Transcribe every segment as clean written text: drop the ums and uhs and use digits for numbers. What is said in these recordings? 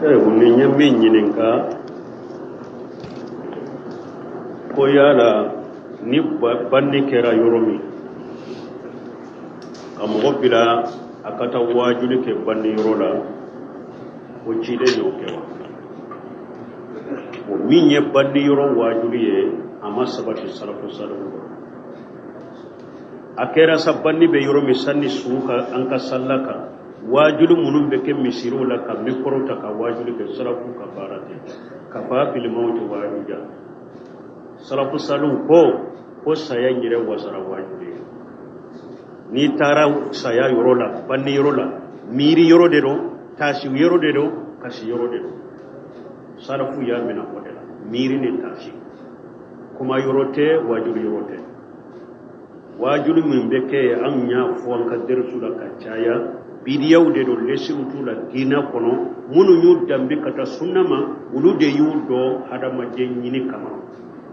Nin ye min ɲininka ko yala ni banni kɛra yɔrɔ min ka mɔgɔ bila a ka taa waajuli kɛ banni yɔrɔ la, ko ciden y'o kɛ wa? O min ye banni yɔrɔ waajuli ye, a ma sabati salafu salihu bolo. A kɛra sa banni bɛ yɔrɔ min, sanni su ka an ka salila kan, waajuli minnu bɛ kɛ misiriw la ka mikɔrɔ ta ka waajuli kɛ, salafu ka baara tɛ. Kafa bil mawti wa'iza. Salafu salihu ko saya in yɛrɛ wasara waajuli ye. N'i taara saya yɔrɔ la, banni yɔrɔ la, miiri yɔrɔ de don, taasi yɔrɔ de don, kasi yɔrɔ de don. Salafu y'a minɛ o de la, miiri ni taasi. Kuma yɔrɔ tɛ, waajuli yɔrɔ tɛ. Waajuli min bɛ kɛ yen, an y'a fɔ an ka derisu la ka caya, bidiyaw de don, lesiriw t'u la diinɛ kɔnɔ. Minnu y'u danbe ka taa sunna ma, olu de y'u dɔn hadamaden ɲini kama.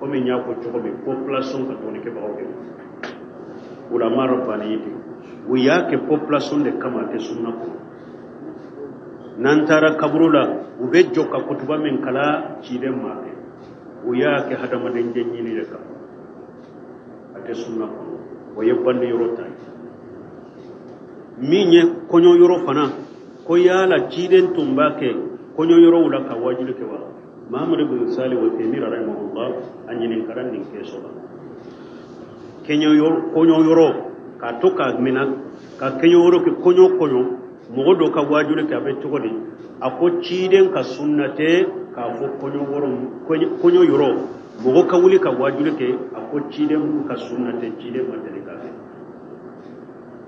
Komi n y'a fɔ cogo min, population ka dɔnnikɛbagaw de don, ulama rabbani de, u y'a kɛ population de kama, a tɛ sunna kɔnɔ. N'an taara kaburu la, u bɛ jɔ ka kutuba min kalan, ciden m'a kɛ, u y'a kɛ hadamaden ɲini de kama, a tɛ sunna kɔnɔ. O ye banni yɔrɔ ta ye. Min ye kɔɲɔ yɔrɔ fana, ko yala ciden tun b'a kɛ kɔɲɔ yɔrɔw la ka waajuli kɛ wa? Mahamadu bin Sali Uthaymin rahimahullah, a ɲininkara nin question la. Kɔɲɔ yɔrɔ, k'a to k'a minɛ ka kɛɲɔ yɔrɔ kɛ, kɔɲɔ mɔgɔ dɔ ka waajuli kɛ, a bɛ cogo di? A ko ciden ka sunna tɛ k'a fɔ kɔɲɔ yɔrɔ mɔgɔ ka wuli ka waajuli kɛ. A ko ciden ka sunna tɛ, ciden ma deli k'a kɛ,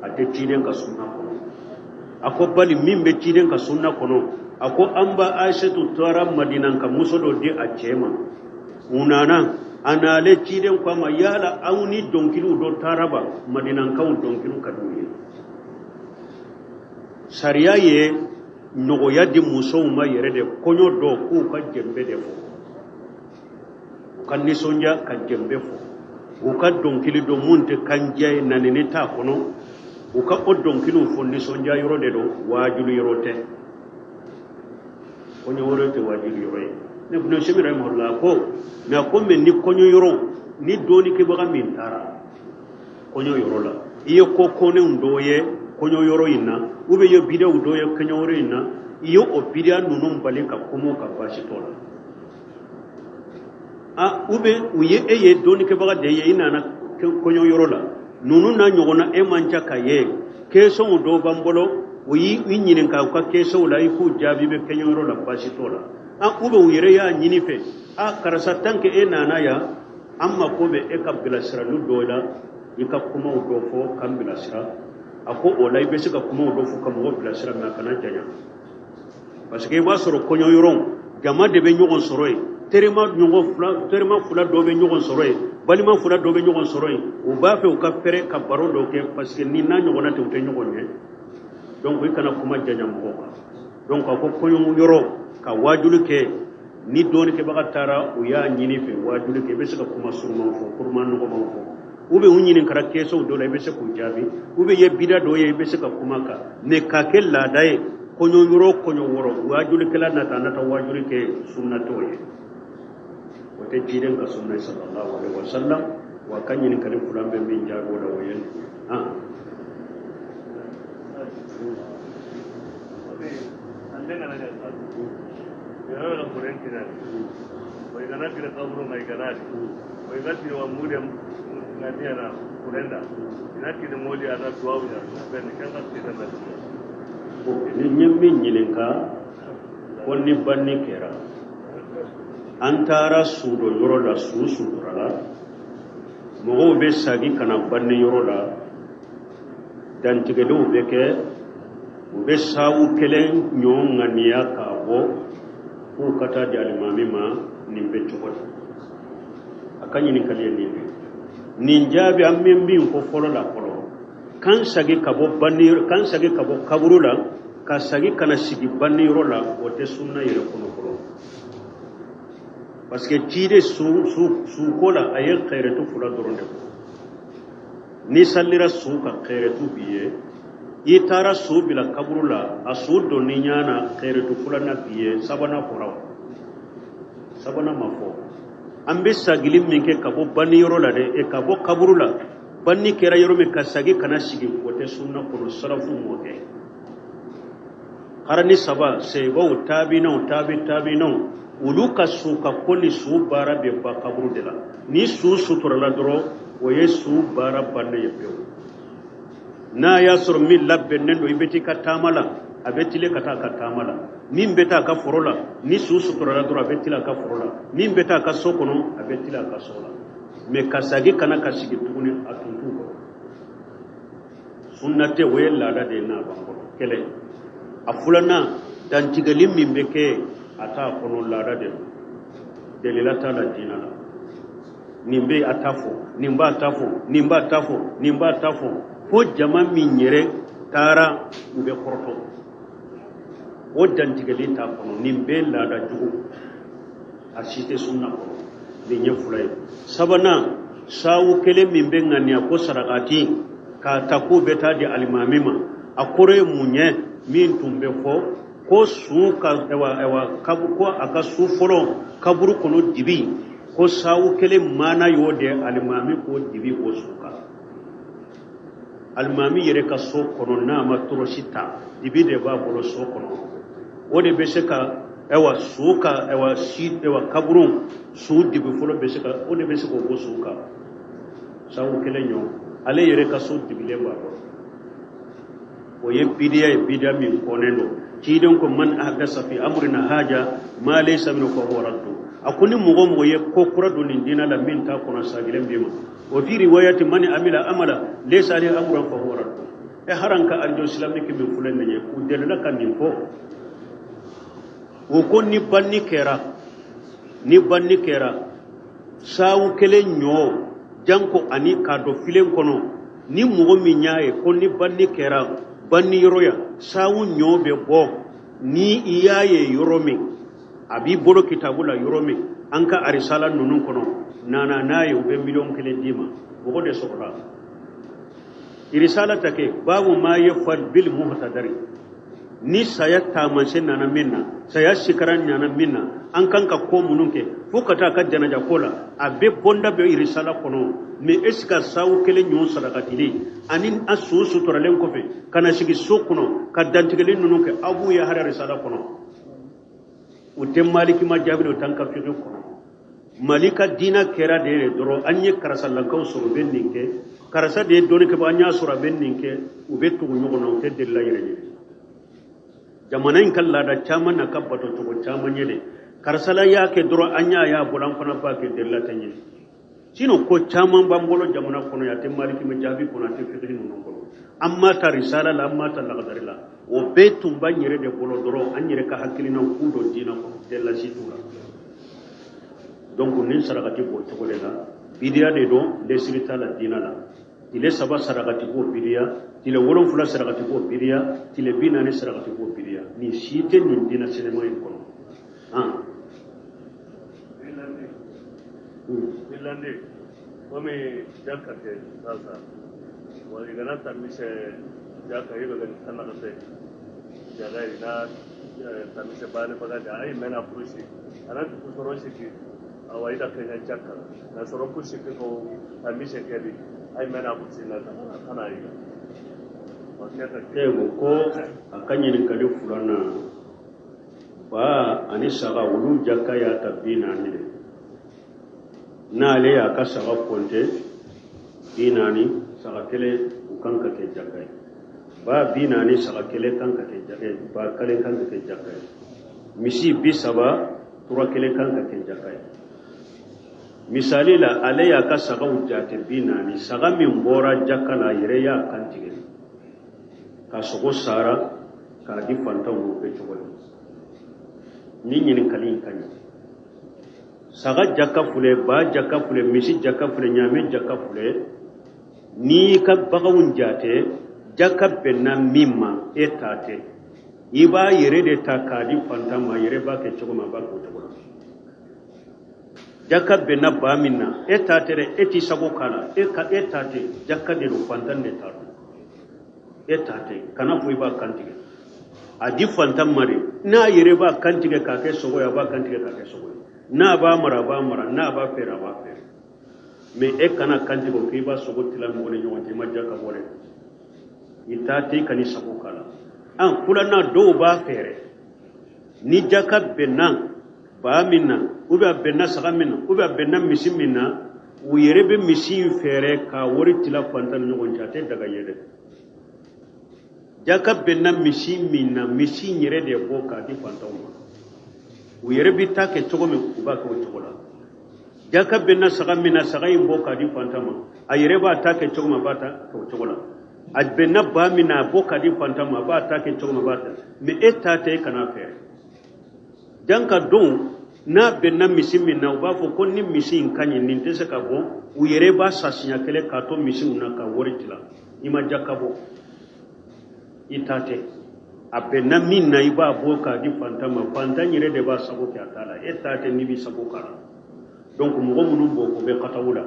a tɛ ciden ka sunna kɔnɔ. A ko bali min bɛ ciden ka sunna kɔnɔ, a ko an ba Aisatu taara Madina ka muso dɔ di a cɛ ma. U nana, a nalen, ciden ko a ma: yala aw ni dɔnkiliw dɔ taara ba? Madinakaw dɔnkiliw ka d'u ye. Sariya ye nɔgɔya di musow ma yɛrɛ de, kɔɲɔ dɔ k'u ka jɛnbe de fɔ, u ka nisɔndiya ka jɛnbe fɔ, u ka dɔnkili dɔ mun tɛ kandiya ye, nanini t'a kɔnɔ, u ka o dɔnkiliw fɔ. Nisɔndiya yɔrɔ de don, waajuli yɔrɔ tɛ. Kɔɲɔ yɔrɔ tɛ waajuli yɔrɔ ye. Ne Ibn Usaymin rahimahullah ko mɛ ko mɛ ni kɔɲɔ yɔrɔ ni dɔnnikɛbaga min taara kɔɲɔ yɔrɔ la, i ye ko kɔnenw dɔ ye kɔɲɔ yɔrɔ in na, ou bien i ye bidaw dɔ ye kɔɲɔ yɔrɔ in na, i ye o bidaa ninnu bali ka kuma ka baasi t'o la. A ou bien u ye e ye dɔnnikɛbaga de ye, i nana kɔɲɔ yɔrɔ la, ninnu n'a ɲɔgɔnna e man ca ka ye, questionw dɔw b'an bolo, u y'i ɲininka u ka questionw la, i k'u jaabi bɛ kɔɲɔ yɔrɔ la, baasi t'o la. A ou bien u yɛrɛ y'a ɲini fɛ: a karisa, tant que e nana yan, an mako bɛ e ka bilasirali dɔ la, i ka kumaw dɔ fɔ k'an bilasira. A ko o la, i bɛ se ka kumaw dɔ fɔ ka mɔgɔ bilasira, mɛ a kana janya, parce que i b'a sɔrɔ kɔɲɔ yɔrɔ jama de bɛ ɲɔgɔn sɔrɔ yen, terima ɲɔgɔn fila, terima fila dɔ bɛ ɲɔgɔn sɔrɔ yen, balima fila dɔ bɛ ɲɔgɔn sɔrɔ yen, u b'a fɛ u ka fɛrɛ ka baro dɔ kɛ, parce que ni n'a ɲɔgɔnna tɛ, u tɛ ɲɔgɔn ye. Donc i kana kuma janya mɔgɔw kan. Donc a ko kɔɲɔ yɔrɔ ka waajuli kɛ, ni dɔɔnikɛbaga taara, u y'a ɲini fɛ waajuli kɛ, i bɛ se ka kuma suruman fɔ, kuma nɔgɔman fɔ, ou bien u ɲininkara questionw dɔ la, i bɛ se k'u jaabi, ou bien i ye bida dɔ ye, i bɛ se ka kuma kan. Mais k'a kɛ laada ye, kɔɲɔ yɔrɔ, kɔɲɔ wɔrɔ waajulikɛla nata waajuli kɛ, sunna t'o ye, o tɛ ciden ka sunna ye sallallahu alaihi wa sallam. Wa ka ɲininkali fila bɛ min jaabi o la, o ye nin. Ni n ye min ɲininka ko ni banni kɛra, an taara su dɔ yɔrɔ la, su sutura la, mɔgɔw bɛ sagi ka na banni yɔrɔ la, dantigɛliw bɛ kɛ, u bɛ sawu kelen ɲɔ ŋaniya k'a bɔ k'u ka taa di alimami ma, nin bɛ cogo di? A ka ɲininkali ye nin de. Nin jaabi, an bɛ min fɔ fɔlɔ la fɔlɔ, k'an sagi ka bɔ banni, k'an sagi ka bɔ kaburu la, ka sagi ka na sigi banni yɔrɔ la, o tɛ sunna yɛrɛ kɔnɔ fɔlɔ, parce que ciden su su suko la, a ye xɛrɛtu fila dɔrɔn de fɔ. N'i salira su kan, xɛrɛtu b'i ye. I taara su bila kaburu la, a su donni ɲa na kɛrɛtu filanan k'i ye, sabanan fɔra o, sabanan ma fɔ. An bɛ sagili min kɛ ka bɔ banni yɔrɔ la dɛ, e ka bɔ kaburu la, banni kɛra yɔrɔ min ka sagi ka na sigi, o tɛ sunna kɔnɔ, salafu m'o kɛ. Karani saba, sebaw, taabinaw, taabi taabinaw, olu ka su ka ko ni su baara bɛ ban kaburu de la. Ni su suturala dɔrɔn, o ye su baara bannen ye pewu. N'a y'a sɔrɔ min labɛnnen don, i bɛ t'i ka taama la, a bɛ tilen ka taa a ka taama la. Min bɛ taa a ka foro la, ni su suturala dɔrɔn, a bɛ tilen a ka foro la. Min bɛ taa a ka so kɔnɔ, a bɛ tilen a ka so la. Mɛ ka sagi ka na ka sigi tuguni, a tun t'u kɔrɔ. Sunna tɛ, o ye laada de ye n'a b'an kɔrɔ. Kelen a filanan, dantigɛli min bɛ kɛ, a t'a kɔnɔ, laada de don, delila t'a la diinɛ la. Nin bɛ a ta fɔ, nin b'a ta fɔ, nin b'a ta fɔ, nin b'a ta fɔ, fo jama min yɛrɛ taara, u bɛ kɔrɔtɔ. O dantigɛli t'a kɔnɔ. Nin bɛɛ laada jugu, a si tɛ sunna kɔnɔ. Nin ye fila ye. Sabanan, sawu kelen min bɛ ŋaniya ko sarakati k'a ta k'o bɛ taa di alimami ma, a kɔrɔ ye mun ye? Min tun bɛ fɔ ko su ka ɛwa ɛwa kabu, ko a ka su fɔlɔ kaburu kɔnɔ dibi, ko sawu kelen maana y'o de, alimami k'o dibi o su kan. Alimami yɛrɛ ka so kɔnɔ, n'a ma tɔrɔsi ta, dibi de b'a bolo so kɔnɔ, o de bɛ se ka ɛwa su ka ɛwa si ɛwa kaburu su dibi fɔlɔ bɛ se ka o de bɛ se k'o bɔ su kan, sawu kelen ɲɔ, ale yɛrɛ ka so dibilen b'a bolo. O ye bidiya ye, bidiya min kɔnnen don. Ciden ko man ahdasa fi amrina haja ma laysa minhu fa huwa raddu. A ko ni mɔgɔ mɔgɔ ye ko kura don nin diinɛ la min t'a kɔnɔ, sagilen b'i ma. Wa fi riwayati man amila amala laysa alayhi amrun fa huwa raddu. E haran ka religion islamique min filɛ nin ye, u delila ka nin fɔ. O ko ni banni kɛra, ni banni kɛra sawu kelen ɲɔ janko ani k'a don filen kɔnɔ, ni mɔgɔ min y'a ye ko ni banni kɛra banni yɔrɔ yan, sawu ɲɔ bɛ bɔ, ni i y'a ye yɔrɔ min, a b'i bolo kitabu la yɔrɔ min, an ka arisala ninnu kɔnɔ, nana n'a ye, u bɛ 1 miliyɔn d'i ma. Mɔgɔ de sɔrɔla irisala ta kɛ babu ma ye fal bil muhtadari. Ni saya taamasiyɛn nana min na, saya sikara nana min na, an kan ka ko minnu kɛ fo ka taa ka janaja ko la, a bɛ bonda bɛ irisala kɔnɔ. Mais est ce que sawu kelen ɲɔgɔn sarakatili ani a su suturalen kɔfɛ ka na sigi so kɔnɔ ka dantigɛli ninnu kɛ, aw b'u ye hari arisala kɔnɔ? U tɛ maliki ma jaabi, o t'an ka fiqh kɔnɔ. Mali ka diinɛ kɛra de ye dɔrɔn, an ye karisalakaw sɔrɔ, u bɛ nin kɛ, karisa de ye dɔnni kɛ, an y'a sɔrɔ a bɛ nin kɛ, u bɛ tugu ɲɔgɔn na, u tɛ delila yɛrɛ ɲini. Jamana in ka laada caman n'a ka bato cogo caman ye de, karisala y'a kɛ dɔrɔn, an y'a y'a bolo, an fana b'a kɛ, delila tɛ ɲɛ. Sinon ko caman b'an bolo jamana kɔnɔ yan, a tɛ maliki ma jaabi kɔnɔ, a tɛ fiqh ninnu kɔnɔ. An m'a ta risala la, an m'a ta lagadari la, o bɛɛ tun b'an yɛrɛ de bolo dɔrɔn, an yɛrɛ ka hakilinaw k'u don diinɛ kɔnɔ, delila si t'u la. Donc nin sarakati b'o cogo de la, bidiya de don, lesiri t'a la diinɛ la. Tile 3 sarakati b'o bidiya, tile 7 sarakati b'o bidiya, tile 40 sarakati b'o bidiya. Nin si tɛ nin diinɛ sinima in kɔnɔ. Han. Finlande komi jaka kɛ sasa wa i kana tamise jaka i bɛ ka kana jaga ina tamise bani baga da ai mena pusi ana tu soro siki awa ida kenya jaka na soro pusi ko tamise kedi ai mena pusi na kana yi. E ko a ka ɲininkali filanan, ba ani saga, olu jaka y'a ta 40 de. N'ale y'a ka saga kɔnte 40, saga kelen u kan ka kɛ jaka ye. Ba 40, saga kelen kan ka kɛ jaka ye, ba kelen kan ka kɛ jaka ye. Misi 30, tura kelen kan ka kɛ jaka ye. Misali la, ale y'a ka sagaw jate 40, saga min bɔra jaka la, a yɛrɛ y'a kan tigɛ ka sogo sara k'a di fantanw ma, o kɛ cogo la. Ni ɲininkali in ka ɲi, saga jaka filɛ, ba jaka filɛ, misi jaka filɛ, ɲaamɛ jaka filɛ, n'i y'i ka baganw jate, jaka bɛnna min ma, e ta tɛ, i b'a yɛrɛ de ta k'a di fantan ma. A yɛrɛ b'a kɛ cogo min, a b'a k'o cogo la. Jaka bɛnna ba min na, e ta tɛ dɛ, e t'i sago k'a la, e ka e ta tɛ, jaka de don, fantan de ta don. E ta tɛ, kana fɔ i b'a kantigɛ, a di fantan ma de. N'a yɛrɛ b'a kantigɛ k'a kɛ sogo ye, a b'a kantigɛ k'a kɛ sogo ye. N'a b'a mara, a b'a mara. N'a b'a feere, a b'a feere. Mais e kana kantigɛ o k'i b'a sogo tila mɔgɔ ni ɲɔgɔn cɛ, i ma jaka bɔ dɛ. I ta tɛ, i kan'i sago k'a la. An filanan, dɔw b'a feere ni jaka bɛnna ba min na, ou bien a bɛnna saga min na, ou bien a bɛnna misi min na, u yɛrɛ bɛ misi in feere k'a wari tila fantan ni ɲɔgɔn cɛ. A tɛ daga ye dɛ. Jaka bɛnna misi min na, misi in yɛrɛ de bɔ k'a di fantanw ma. U yɛrɛ bɛ taa kɛ cogo min, u b'a kɛ o cogo la. Jaka bɛnna saga min na, saga in bɔ k'a di fantan ma. A yɛrɛ b'a ta kɛ cogo min, a b'a ta kɛ o cogo la. A bɛnna ba min na, a bɔ k'a di fantan ma, a b'a ta kɛ cogo min, a b'a ta. Mais e ta tɛ, e kana feere. Janka don n'a bɛnna misi min na, u b'a fɔ ko ni misi in ka ɲi, nin tɛ se ka bɔ, u yɛrɛ b'a sa siɲɛ kelen k'a to misiw na ka wari tila. I ma jaka bɔ, i ta tɛ. A bɛnna min na, i b'a bɔ k'a di fantan ma. Fantan yɛrɛ de b'a sago kɛ a ta la, e ta tɛ n'i b'i sago k'a la. Donc mɔgɔ minnu b'o o bɛ kataw la,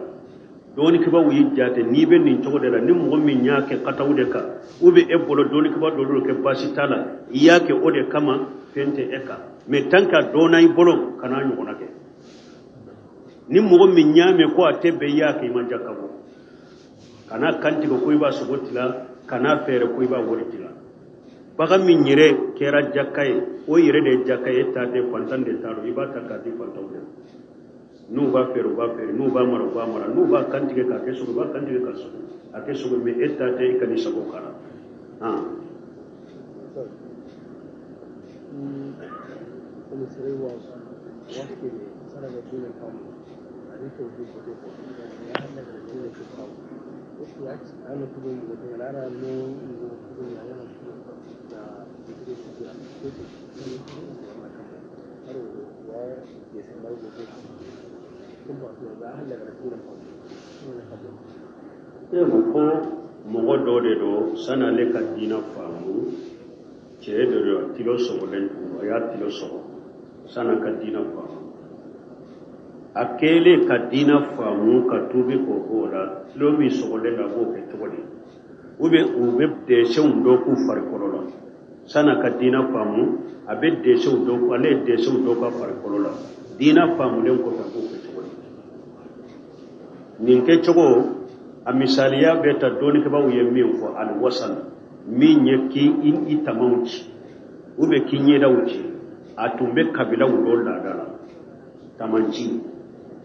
dɔɔnikibaw y'i jate n'i bɛ nin cogo de la. Ni mɔgɔ min y'a kɛ kataw de kan, ou bien e bolo dɔɔnikiba dɔ de kɛ, baasi t'a la, i y'a kɛ o de kama, fɛn tɛ e kan. Mais tant que a dɔnna i bolo, kana ɲɔgɔnna kɛ. Ni mɔgɔ min y'a mɛn ko a tɛ bɛn, i y'a kɛ, i ma jaka bɔ. Kana kantigɛ ko i b'a sogo tila, kana feere ko i b'a wari tila. Bagan min yɛrɛ kɛra jaka ye, o yɛrɛ de ye jaka ye, e ta tɛ, fantan de t'a dɔn, i b'a ta k'a di fantanw ma. N'u b'a feere, u b'a feere. N'u b'a mara, u b'a mara. N'u b'a kantigɛ k'a kɛ sogo, u b'a kantigɛ k'a sogo a kɛ sogo. Mais e ta tɛ, i kan'i sago k'a la. E ko mɔgɔ dɔ de don, san'ale ka diinɛ faamu, cɛ dɔ don, tilo sɔgɔlen tun, a y'a tilo sɔgɔ san'a ka diinɛ faamu. A kɛlen ka diinɛ faamu ka tuubi k'o k'o la, tilo min sɔgɔlen don, a b'o kɛ cogo di? Ou bien u bɛ dɛsɛw dɔ k'u farikolo la san'a ka diinɛ faamu, a bɛ dɛsɛw dɔ, ale ye dɛsɛw dɔ k'a farikolo la, diinɛ faamulen kɔfɛ, a b'o kɛ cogo di? Nin kɛcogo, a misaliya bɛ ta dɔnnikɛbaaw ye min fɔ, aliwasan, min ye k'i tamaw ci ou bien k'i ɲɛdaw ci, a tun bɛ kabilaw dɔ laada la, tamanci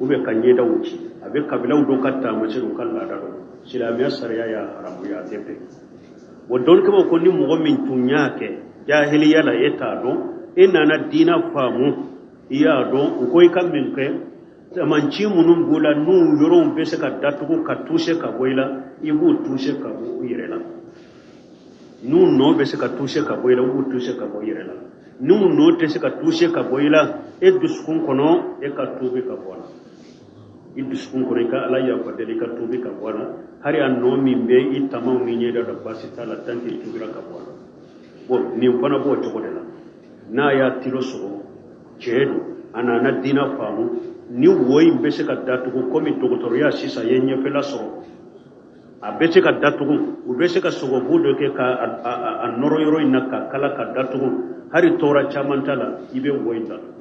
ou bien ka ɲɛdaw ci, a bɛ kabilaw dɔ ka taamasiyɛn, u ka laada dɔ. Silamɛya sariya y'a haramuya, a tɛ bɛn. Bon, dɔnnikɛbaaw ko ni mɔgɔ min tun y'a kɛ jahiliya la, e t'a dɔn, e nana diinɛ faamu, i y'a dɔn, u ko i ka min kɛ, tamanci minnu b'u la, n'u yɔrɔw bɛ se ka datugu ka toucher ka bɔ i la, i b'u toucher ka bɔ u yɛrɛ la. N'u nɔ bɛ se ka toucher ka bɔ i la, i b'u toucher ka bɔ i yɛrɛ la. N'u nɔ tɛ se ka toucher ka bɔ i la, e dusukun kɔnɔ, e ka tuubi ka bɔ a la. I dusukun kɔnɔ, i ka Ala yafa deli, i ka tuubi ka bɔ a la. Hali a nɔ min bɛ i tamaw ni ɲɛda la, baasi t'a la tant que i tuubira ka bɔ a la. Bon, nin fana b'o cogo de la. N'a y'a tilo sɔgɔ, cɛ don, a nana diinɛ faamu, ni wo in bɛ se ka datugu, komi dɔgɔtɔrɔya sisan ye ɲɛfɛla sɔrɔ, a bɛ se ka datugu, u bɛ se ka sogobu dɔ kɛ ka a nɔrɔ yɔrɔ in na ka kala ka datugu, hali tɔɔrɔ caman t'a la, i bɛ wo in datugu.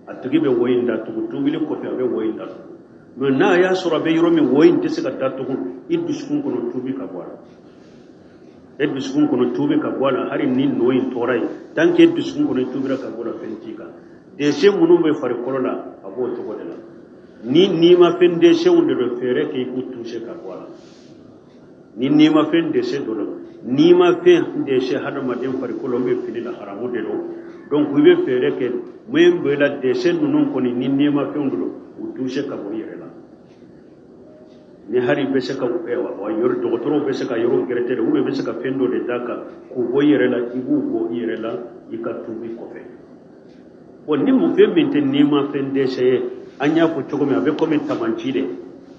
A tigi bɛ wo in datugu, tubili kɔfɛ a bɛ wo in datugu. Mais n'a y'a sɔrɔ a bɛ yɔrɔ min, wo in tɛ se ka datugu, i dusukun kɔnɔ, tubi ka bɔ a la. E dusukun kɔnɔ, tubi ka bɔ a la, hali ni nɔ in tɔɔrɔ ye, tant que e dusukun kɔnɔ i tubira ka bɔ a la, fɛn t'i kan. Dɛsɛ minnu bɛ farikolo la, a b'o cogo de la. Ni nimafɛn dɛsɛw de don, fɛɛrɛ kɛ i k'u toucher ka bɔ a la. Ni nimafɛn dɛsɛ dɔ don, nimafɛn dɛsɛ hadamaden farikolo bɛ fini la, haramu de don. Donc i bɛ fɛɛrɛ kɛ min bɛ la dɛsɛ ninnu kɔni, ni nimafɛnw de don, u toucher ka bɔ i yɛrɛ la. Ni hali bɛ se ka yɔrɔ, dɔgɔtɔrɔw bɛ se ka yɔrɔ gɛrɛtɛ de, ou bien bɛ se ka fɛn dɔ de d'a kan k'u bɔ i yɛrɛ la, i b'u bɔ i yɛrɛ la i ka tuubi kɔfɛ. Bon, ni mun fɛn min tɛ nimafɛn dɛsɛ ye, an y'a fɔ cogo min, a bɛ komi tamanci de,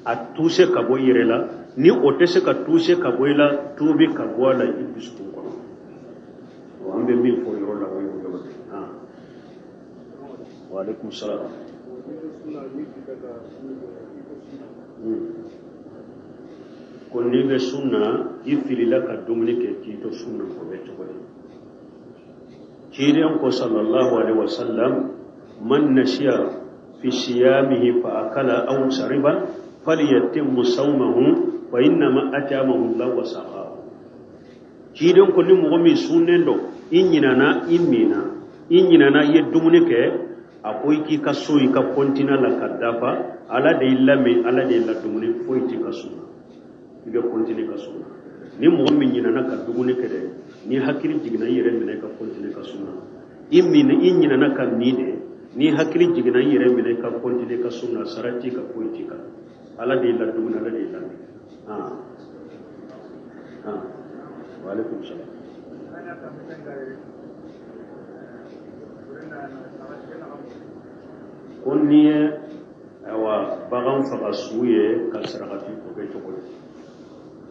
a toucher ka bɔ i yɛrɛ la. Ni o tɛ se ka toucher ka bɔ i la, tuubi ka bɔ a la i dusukun kɔnɔ. An bɛ min fɔ yɔrɔ la, o ye o yɔrɔ de ye. Wa aleykum salaam. Ko n'i bɛ sun na, i filila ka dumuni kɛ k'i to sun na, o bɛ cogo di? Ciden ko sallallahu alaihi wasallam, man nasiya fi siyamihi fa akala aw shariba falyatimmu sawmahu fa innama at'amahu Allah wa saqahu. Ciden ko ni mɔgɔ min sunnen don, i ɲinana i minna, i ɲinana i ye dumuni kɛ, a ko i k'i ka sun, i ka kɔntina la ka dafa. Ala de y'i lamin, Ala de y'i ladumuni, foyi t'i ka sun na, i bɛ kɔntine ka sun na. Ni mɔgɔ min ɲinana ka dumuni kɛ dɛ, ni hakili jiginna, i yɛrɛ minɛ, i ka kɔntine ka sun na. I min, i ɲinana ka min dɛ, ni hakili jiginna, i yɛrɛ minɛ, i ka kɔntine ka sun na. Sara t'i kan, foyi t'i kan. Ala de y'i ladumuni, Ala de y'i lamin. Ah ah, wa alaikum salam. Ko n'i ye, ayiwa, bagan faga su ye ka sarakati, o bɛ cogo di?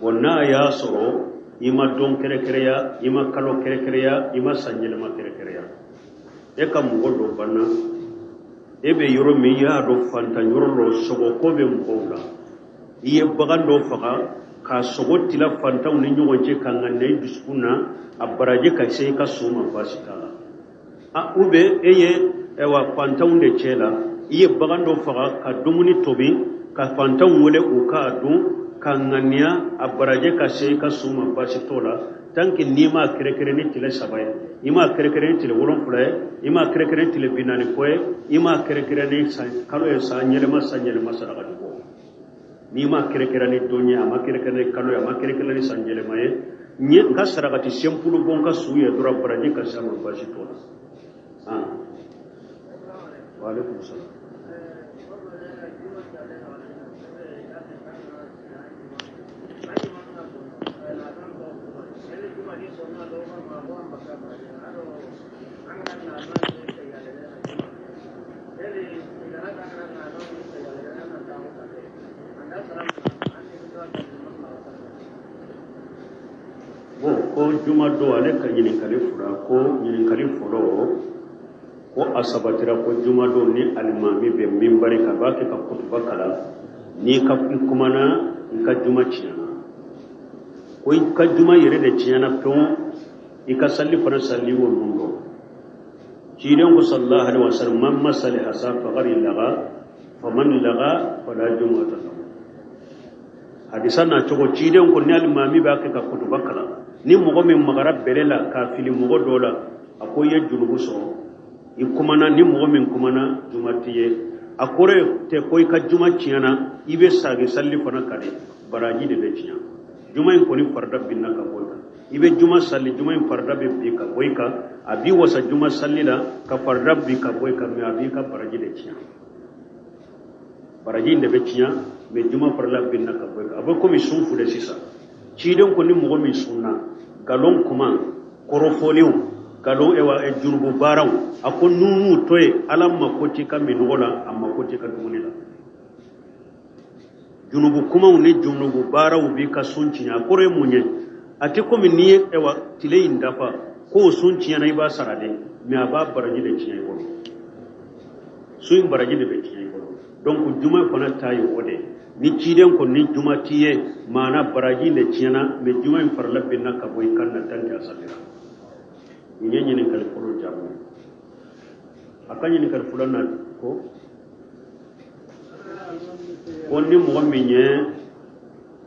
Bon, n'a y'a sɔrɔ i ma don kɛrɛkɛrɛya, i ma kalo kɛrɛkɛrɛya, i ma san yɛlɛma kɛrɛkɛrɛya, e ka mɔgɔ dɔ banna, e bɛ yɔrɔ min, i y'a dɔn fantan yɔrɔ dɔ, sogoko bɛ mɔgɔw la, i ye bagan dɔ faga k'a sogo tila fantanw ni ɲɔgɔn cɛ, ka ŋaniya i dusukun na a baraji ka se i ka so ma, baasi t'a la. A ou bien e ye, ayiwa, fantanw de cɛ la, i ye bagan dɔ faga ka dumuni tobi ka fantanw wele u k'a dun, ka ŋaniya a baraji ka se i ka so ma, baasi t'o la, tant que n'i m'a kɛrɛkɛrɛ ni tile 3 ye, i m'a kɛrɛkɛrɛ ni tile 7 ye, i m'a kɛrɛkɛrɛ ni tile 40 kɔ ye, i m'a kɛrɛkɛrɛ ni san kalo ye, san yɛlɛma, san yɛlɛma sarakati bɔ. N'i m'a kɛrɛkɛrɛ ni don ye, a ma kɛrɛkɛrɛ ni kalo ye, a ma kɛrɛkɛrɛ ni san yɛlɛma ye, n ye n ka sarakati simple bɔ n ka su ye dɔrɔn, baraji ka se a ma, baasi t'o la. Ah, wa alaikum salam. Bon, ko juma don, ale ka ɲininkali fila. Ko ɲininkali fɔlɔ, ko a sabatira ko juma don, ni alimami bɛ minbari kan, a b'a kɛ ka kutuba kalan, n'i ka i kumana, i ka juma tiɲɛna. Ko i ka juma yɛrɛ de tiɲɛna pewu, i ka sali fana sali o mun dɔn. Ciden ko sallallahu alaihi wasallam, man masal hasa faqad laga, faman laga fala jumu'ata lahu. Hadisa na cogo, ciden ko ni alimami b'a kɛ ka kutuba kalan, ni mɔgɔ min magara bɛlɛ la k'a fili mɔgɔ dɔ la, a ko i ye junubu sɔrɔ, i kumana. Ni mɔgɔ min kumana, juma t'i ye. A kɔrɔ tɛ ko i ka juma tiɲɛna, i bɛ sagi sali fana kan dɛ, baraji de bɛ tiɲɛ. Juma in kɔni farida binna ka bɔ i kan, i bɛ juma sali, juma in farida bɛ bin ka bɔ i kan. A b'i wasa juma sali la ka farida bin ka bɔ i kan, mais a b'i ka baraji de tiɲɛ, baraji in de bɛ tiɲɛ, mais juma farila binna ka bɔ i kan. A bɛ komi sun filɛ sisan. Ciden ko ni mɔgɔ min sunna, nkalon kuma, kɔrɔfɔlenw, nkalon, ewa, jurubu baaraw, a ko n'u to yen, Ala mako t'i ka minnɔgɔ la, a mako t'i ka dumuni la. Junubu kumaw ni junubu baaraw b'i ka sun tiɲɛ. A kɔrɔ ye mun ye? A tɛ komi n'i ye, ewa, tile in dafa k'o sun tiɲɛna, i b'a sara dɛ, mais a b'a baraji de tiɲɛ i bolo. Sun in baraji de bɛ tiɲɛ i bolo. Donc juma fana ta ye o de ye. Ni ciden ko ni juma t'i ye, maana baraji de tiɲɛna, mais juma in farila binna ka bɔ i kan na tant que a salira. Nin ye ɲininkali fɔlɔ jaabi ye. A ka ɲininkali filanan ko ni mɔgɔ min ye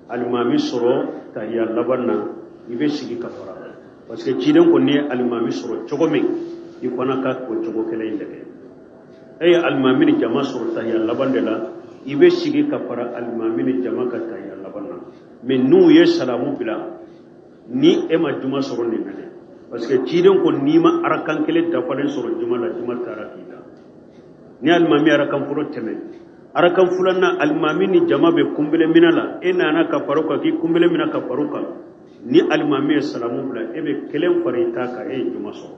alimami sɔrɔ tahiya laban na, i bɛ sigi ka fara, parce que ciden ko n'i ye alimami sɔrɔ cogo min, i fana ka o cogo kelen in de kɛ. E ye alimami ni jama sɔrɔ tahiya laban de la, i bɛ sigi ka fara alimami ni jama ka tahiya laban na. Mais n'u ye salamu bila, ni e ma juma sɔrɔ nin na dɛ, parce que ciden ko n'i ma arakan kelen dafalen sɔrɔ juma la, juma taara k'i da. Ni alimami arakan fɔlɔ tɛmɛ, arakan filanan, alimami ni jama bɛ kunbele minɛ la, e nana ka fara o kan, k'i kunbele minɛ ka fara o kan, ni alimami ye salamu bila, e bɛ kelen fara i ta kan, e ye juma sɔrɔ.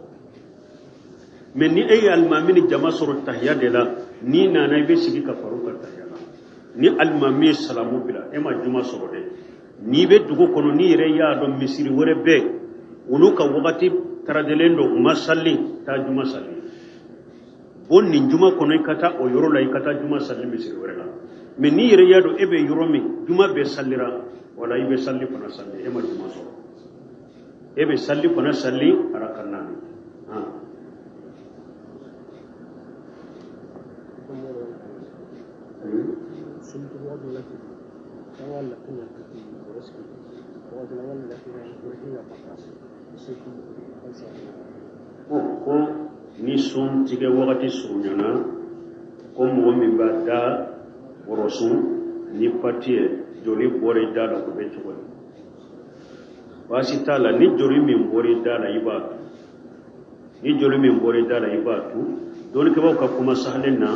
Mais ni e ye alimami ni jama sɔrɔ tahiya de la, n'i nana, i bɛ sigi ka fara o kan tahiya la. Ni alimami ye salamu bila, e ma juma sɔrɔ dɛ. N'i bɛ dugu kɔnɔ, n'i yɛrɛ y'a dɔn misiri wɛrɛ bɛ olu ka wagati taradelen don, u ma sali, taa juma sali. Bɔ nin juma kɔnɔ, i ka taa o yɔrɔ la, i ka taa juma sali misiri wɛrɛ la. Mais n'i yɛrɛ y'a dɔn e bɛ yɔrɔ min, juma bɛɛ salira, Wala i bɛ sali fana sali, e ma juma sɔrɔ, e bɛ sali fana sali araka naani. Ko ni sun tigɛ wagati surunyana, ko mɔgɔ min b'a da bɔrɔsun ni pati ye, joli bɔra i da la, o bɛ cogo di? Baasi t'a la. Ni joli min bɔra i da la, i b'a tu. Ni joli min bɔra i da la, i b'a tu. Dɔnnikɛbaaw ka kuma sahalen na,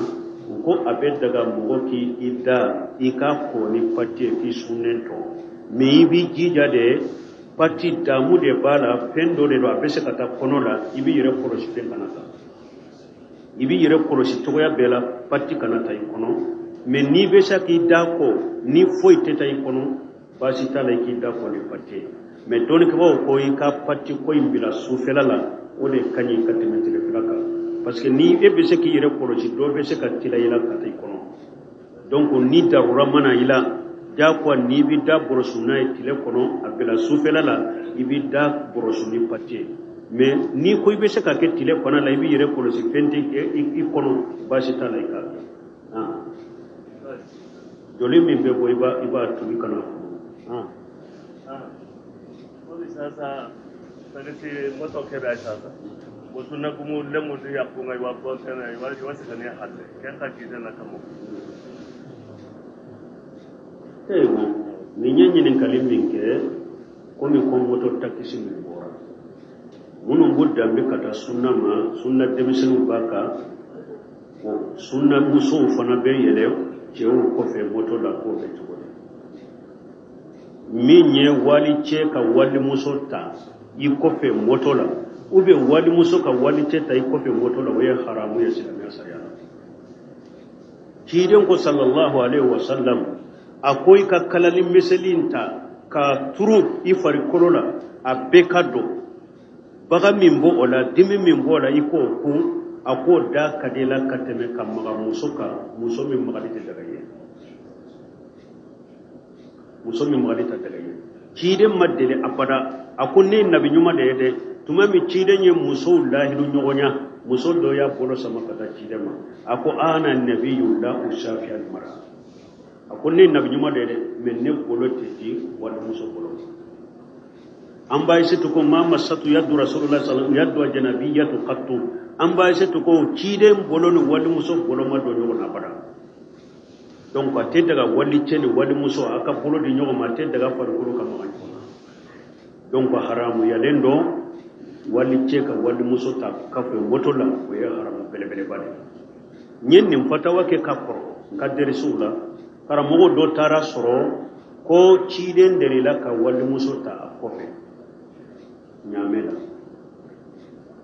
u ko a bɛ daga mɔgɔ k'i da, i k'a ko ni pati ye k'i sunnen to. Mais i b'i jija de, pati damu de b'a la, fɛn dɔ de don, a bɛ se ka taa kɔnɔ la. I b'i yɛrɛ kɔlɔsi, fɛn kana taa. I b'i yɛrɛ kɔlɔsi cogoya bɛɛ la, pati kana taa i kɔnɔ. Mais n'i bɛ se k'i da ko ni foyi tɛ taa i kɔnɔ, baasi t'a la, i k'i da ko ni pati ye. Mais dɔnnikɛbaaw ko i ka pati ko in bila sufɛla la, o de ka ɲi ka tɛmɛ tilefɛla kan, parce que ni e bɛ se k'i yɛrɛ kɔlɔsi, dɔ bɛ se ka tila i la ka taa i kɔnɔ. Donc ni darura mana i la, diyagoya n'i b'i da bɔrɔsu n'a ye tile kɔnɔ, a bila sufɛla la, i b'i da bɔrɔsu ni pati ye. Mais n'i ko i bɛ se ka kɛ tile fana la, i b'i yɛrɛ kɔlɔsi, fɛn tɛ i kɔnɔ, baasi t'a la, i k'a kɛ. Joli min bɛ bɔ, i b'a tobi ka na. Sasa sagati moto kebe sasa bosunna kumu lemu di yakunga iwa botena iwa iwa segani hatte ken ka kidena kamo. Ewo ni ye ɲininkali min kɛ, komi ko moto takisi min bɔra, minnu b'u danbe ka taa sunna ma, sunna denmisɛnninw b'a kan, o sunna musow fana bɛ yɛlɛ cɛw kɔfɛ moto la, k'o bɛ cogo di? Min ye wali cɛ ka walimuso ta i kɔfɛ moto la, ou bien walimuso ka wali cɛ ta i kɔfɛ moto la, o ye haramu ye silamɛya sariya la. Ciden ko sallallahu alaihi wa sallam, a ko i ka kalali miseli ta k'a turu i farikolo la, a bɛɛ ka don baga min b'o o la, dimi min b'o la, i k'o kun. A k'o da ka di la ka tɛmɛ ka maga muso kan, muso min magali tɛ daga ye, muso min magali tɛ daga ye. Ciden ma deli abada. A ko ne ye nabi ɲuman de ye dɛ. Tuma min ciden ye musow lahidu ɲɔgɔnya, muso dɔ y'a bolo sama ka taa ciden ma. A ko ana nabiyu la usafi al mara. A ko ne ye nabi ɲuman de ye dɛ, mais ne bolo tɛ di walimuso bolo. An b'a Aisatu ko ma masatu yaddu rasulullah sallallahu yaddu ajnabiyatu qattu. An b'a Aisatu ko ciden bolo ni walimuso bolo ma don ɲɔgɔn na abada. Donc a tɛ daga wali cɛ ni walimuso a ka bolo di ɲɔgɔn ma, a tɛ daga farikolo ka maga ɲɔgɔn na. Donc haramuyalen don wali cɛ ka walimuso ta kafo moto la, o ye haramu belebeleba de ye. N ye nin fatawa kɛ ka kɔrɔ n ka derisiw la. Karamɔgɔ dɔ taara sɔrɔ ko ciden delila ka walimuso ta a kɔfɛ ɲaamɛ la,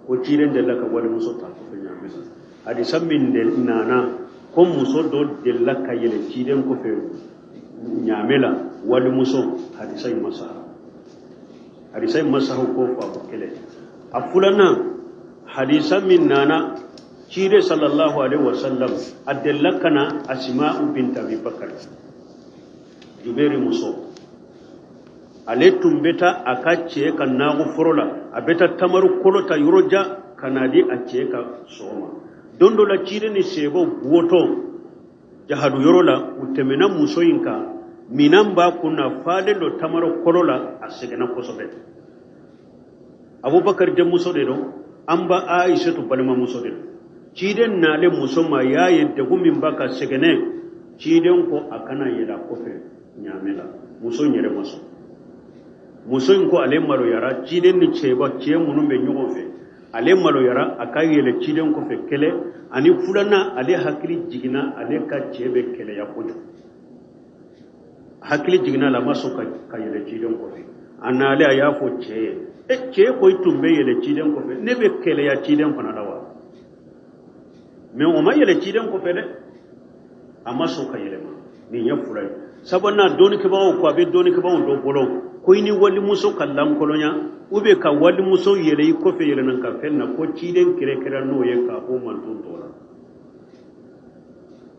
ko ciden delila ka walimuso ta a kɔfɛ ɲaamɛ la. Hadisa min de nana ko muso dɔ delila ka yɛlɛ ciden kɔfɛ ɲaamɛ la, walimuso, hadisa in ma saha. Hadisa in ma saha ko fɔ a kɛlɛ. A filanan, hadisa min nana ciden sallallahu alaihi wasallam a delila ka na Asima'u bint Abi Bakar, Juberi muso, ale tun bɛ taa a ka cɛ ka naagu foro la, a bɛ taa tamaru kolo ta yɔrɔ jan ka na di a cɛ ka sɔgɔma. Don dɔ la, ciden ni sɛbɛw bɔtɔ jahadu yɔrɔ la, u tɛmɛna muso in kan, minan b'a kun na, falen don tamaro kolo la, a sɛgɛnna kosɛbɛ. Abubakar denmuso de don, an ba Aisatu balimamuso de don. Ciden nalen muso ma, y'a ye degun min b'a ka sɛgɛnɛ. Ciden ko a kana yɛlɛ a kɔfɛ ɲaamɛ la. Muso in yɛrɛ ma sɔn. Muso in ko ale maloyara ciden ni cɛba cɛ minnu bɛ ɲɔgɔn fɛ, ale maloyara a ka yɛlɛ ciden kɔfɛ kɛlɛ. Ani filanan, ale hakili jiginna ale ka cɛ bɛ kɛlɛya kojugu, hakili jiginna la, a ma sɔn ka yɛlɛ ciden kɔfɛ. A nalen, a y'a fɔ cɛ ye: e cɛ ko i tun bɛ yɛlɛ ciden kɔfɛ, ne bɛ kɛlɛya ciden fana la wa? Mais o ma yɛlɛ ciden kɔfɛ dɛ, a ma sɔn ka yɛlɛma. Nin ye fila ye. Sabanan, dɔnnikɛbagaw ko a bɛ dɔnnikɛbagaw dɔ bolo ko i ni walimuso ka lankolonya, ou bien ka walimuso yɛlɛ i kɔfɛ yɛlɛnna ka fɛn na, ko ciden kɛrɛkɛrɛ n'o ye k'a bɔ manton tɔ la.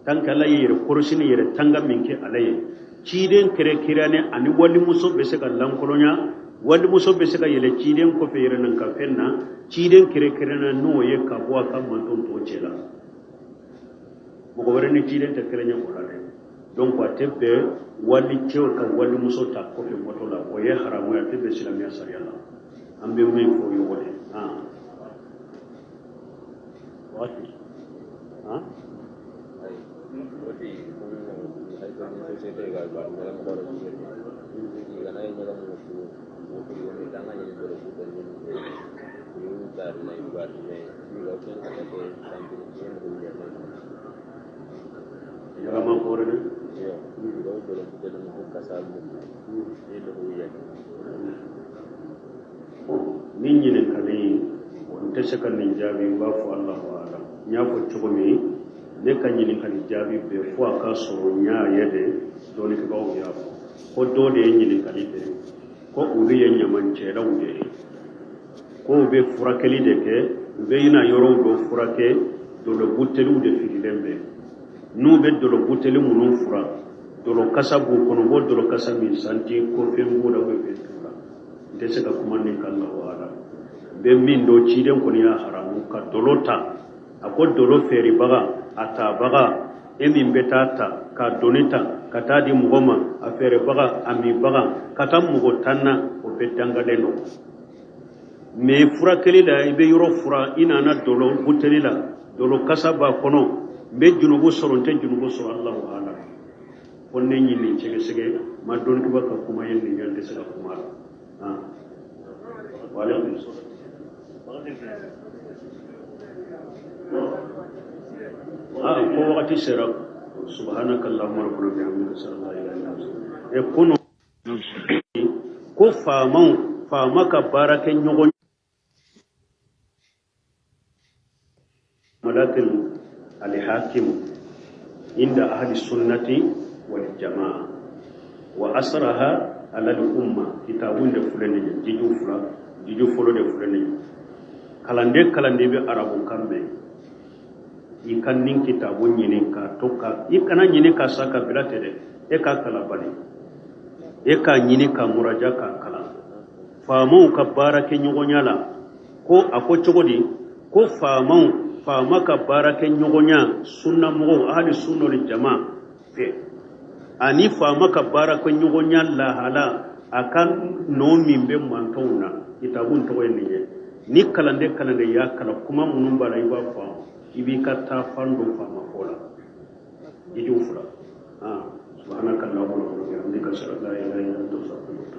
Tant que Ala ye yɛrɛ kɔlɔsi ni yɛrɛ tanga min kɛ ala ye, Ciden kɛrɛnkɛrɛnnen ani walimuso bɛ se ka lankolonya, walimuso bɛ se ka yɛlɛ ciden kɔfɛ yɛrɛnankafɛn na, ciden kɛrɛnkɛrɛnnen n'o ye ka bɔ a ka manton tɔw cɛ la. Mɔgɔ wɛrɛ ni ciden tɛ kelen ye o la dɛ. Donc a tɛ bɛn wali cɛw ka walimuso ta kɔfɛ moto la, o ye haramu ye, a tɛ bɛn silamɛya sariya la. An bɛ min fɔ o ye o de ye. Waati ɲagama kɔrɔ dɛ. Ni ɲininkali n tɛ se ka nin jaabi, n b'a fɔ Allahu alam. N y'a fɔ cogo min, ne ka ɲininkali jaabi bɛɛ fo a ka sɔrɔ n y'a ye de, dɔnnikɛbaaw y'a fɔ ko dɔ de ye ɲininkali kɛ ko olu ye ɲamancɛlaw de ye, ko u bɛ furakɛli de kɛ, u bɛ na yɔrɔw dɔ furakɛ, dɔlɔ buteliw de fililen bɛ, n'u bɛ dɔlɔ buteli minnu fura, dɔlɔ kasa b'u kɔnɔ, u b'o dɔlɔ kasa min santi ko fɛn b'u la, u bɛ fɛn t'u la. N tɛ se ka kuma nin kan, Allahu alam. N bɛ min dɔn, ciden kɔni y'a haramu ka dɔlɔ ta. A ko dɔlɔ feerebaga, a tabaga, e min bɛ taa ta ka doni ta ka taa di mɔgɔ ma, a feerebaga, a minbaga, ka taa mɔgɔ tan na, o bɛɛ dangalen don. Mais furakɛli la, i bɛ yɔrɔ fura, i nana dɔlɔ buteli la, dɔlɔ kasa b'a kɔnɔ, n bɛ junubu sɔrɔ, n tɛ junubu sɔrɔ, Allahu alam. Fo ne ye nin sɛgɛsɛgɛ, ma dɔnniba ka kuma ye nin ye, n tɛ se ka kuma la. Waaleykum ah ko wagati sera. Subhanaka allahumma rabbana bihamdika ashhadu an la ilaha illa anta. E kono ko faamaw, faama ka baara kɛ ɲɔgɔn malatil alhakim inda ahli sunnati wal jamaa wa asraha ala al umma. Kitabun de filɛ nin ye, jiju fila, jiju fɔlɔ de filɛ nin ye. Kalanden bɛ arabu kan mɛn, i ka nin kitabu ɲini ka to ka i kana ɲini ka sa ka bila ten dɛ, e k'a kalan bani, e k'a ɲini ka muraja k'a kalan. Faamaw ka baara kɛ ɲɔgɔnya la, ko a ko cogo di ko faamaw, faama ka baara kɛ ɲɔgɔnya sunna mɔgɔw, ahali sunna wal jama fɛ, ani faama ka baara kɛ ɲɔgɔnya lahala, a ka nɔ min bɛ mantɔnw na. Kitabu in tɔgɔ ye nin ye. Ni kalanden y'a kalan, kuma minnu b'a la, i b'a faamu, i b'i ka taafan don faama ko la. Jiju fila. Subhanaka allahumma wa bihamdika ashhadu an la ilaha illa anta astaghfiruka.